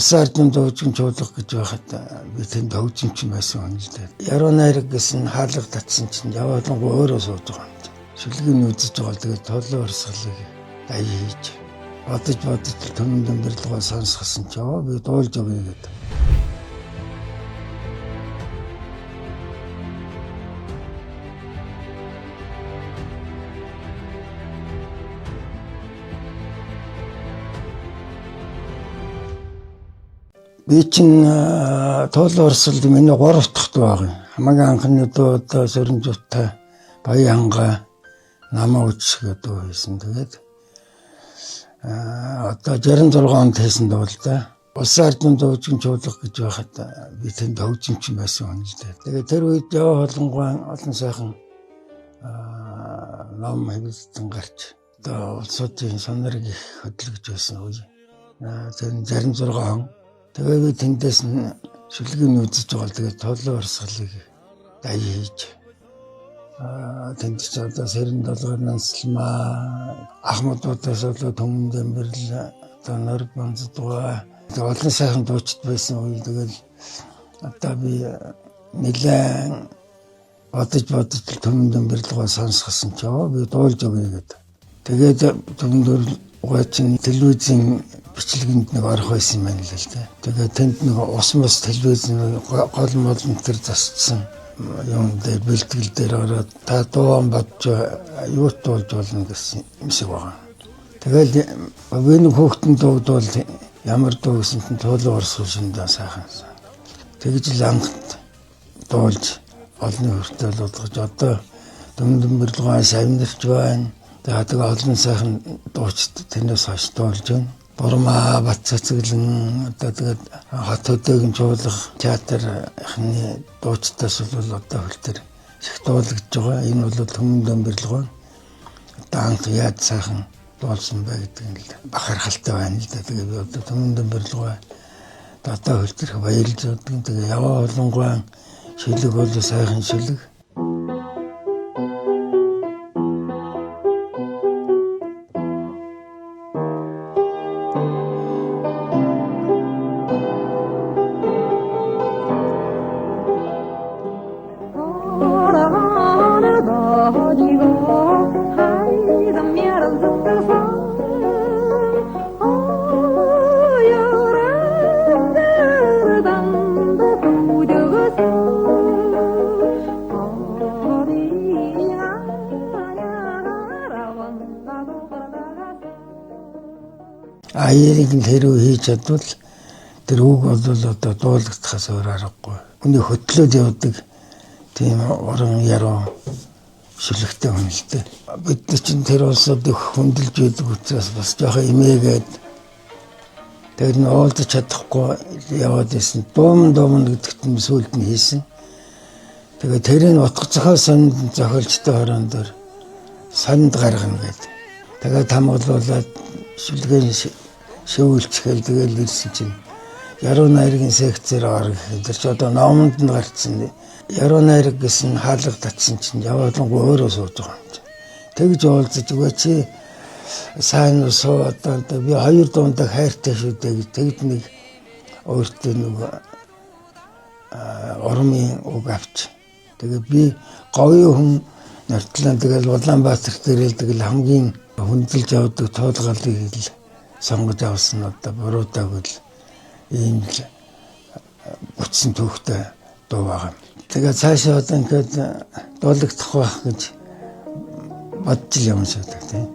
Улсын ардын дуужин чуулга гэж байхад би тэнд хөгжимчин байсан хүн л дээ. Яруу найраг гэсэн хаалга татсан чинь яваалангуй өөрөө сууж байгаа юм чинь. Шүлгийг үзэж байгаа л тэгээд тулын урсгалыг даяа хийж бодож бодож түмэн дүмбэрлэгөө сонсгосон чи ёо би дуулж өгье гэдэг. Би чинь туулын урсгалд миний 3 дахь дуу байгаа юм. Хамгийн анхны дуу одоо Сөрөнжуутай Баян хангаа намаа үч гэдэг дуу хийсэн. Тэгээд одоо 66 онд хийсэн дуу л да. Улсын ардын дуужин чуулга гэж байхад би тэнд хөгжимчин байсан хүн л дээ. Тэгээд тэр үед яваа болонгой олон сайхан ном хэвлэлтэн гарч одоо улсуудын сонорыг их хөдөлгөж байсан үе. Тэр 66 он. Тэгээ би тэндээс нь шүлгийг үзэж байгаа л тэгээд тулын урсгалыг даяа хийж тэнд ч одоо сэрэн долгоор нансалмаа ахмадуудаас болоо түмэн дэмбэрл одоо нор бонцдгаа олон сайхан дуучид байсан үе. Тэгэл одоо би нэлээд бодож бодож түмэн дэмбэрлэгөө сонсгосон чи ёо би дуулж өгье гэдэг. Тэгээд түмэн дэмбэрлэгөө чинь телевизийн бичлэгэнд нэг орох байсан юм байна л дээ. Тэгээд тэнд нэг ус мус телевизийн гол молон төр засцсан юм дээр бэлтгэл дээр ороод та дуун бодж юу дуулж болно гэсэн юм шиг байгаа. Тэгэл би нэг хүүхдэн дуудвал ямар дуу гэсэн чинь туулын урсгал шиндээ сайхан. Тэгж л анхт дуулж олонний хүртэл удгаж одоо дүн дүмбэрлэгөө савнарч байна. Тэгээд олон сайхан дуучид тэрнээс хойш дуулж байна. Бурмаа Бат цэцэглэн одоо тэгээд хот хөдөөгийн чуулга театрын дуучдаас бол одоо хөлтөр их дуулагдж байгаа. Энэ бол түмэн дүмбэрлэгөө одоо анх яаж сайхан дуулсан бай гэдэг нь л бахархалтай байна л да. Тэгээд би одоо түмэн дүмбэрлэгөө одоо хөлтөрх баярлж байдаг. Тэгээд яваа болонгой шилэг бол сайхан шилэг. Аярыг нь хэрүү хийж чадвал тэр үг бол одоо дуулагдахаас өөр аргагүй. Хүний хөтлөөд явдаг тийм уран яруу шүлэгтэй хүн л дээ. Бид нар чинь тэр улсууд их хүндэлж байдаг учраас бас жоохон имээгээд тэгээд нь уулзах чадахгүй яваад байсан. Дууман дууман гэдэгт нь сүүлд нь хийсэн. Тэгээд тэрийг утга зохиол сонд зохиолчтой хорон дээр сонд гаргана гэдэг. Тэгээд хамгаалуулаад шүлгээр шөвөлцгөл тэгэл ирсэн чинь яруу найргийн секцээр ор гэх тэр чи одоо номонд нь гарцсан. Яруу найраг гэсэн хаалга татсан чинь яваалангуй өөрөө сууж байгаа юм чинь. Тэгж уулзаж үгүй чи сайн уу суу одоо би хоёр дундаа хайртай шүү дээ гэж тэгж нэг өөртөө нэг урмын үг авч. Тэгээд би говийн хүн Нортлон тэгэл Улаанбаатар дээрэл тэгэл хамгийн хүндэлж явдаг туулгалыг л сонгож авсан одоо буруудааг л ийм л бүтсэн түүхтэй дуу байгаа. Тэгээд цаашаа одоо ингээд дуулагдах байх гэж бодож л юм шиг тийм.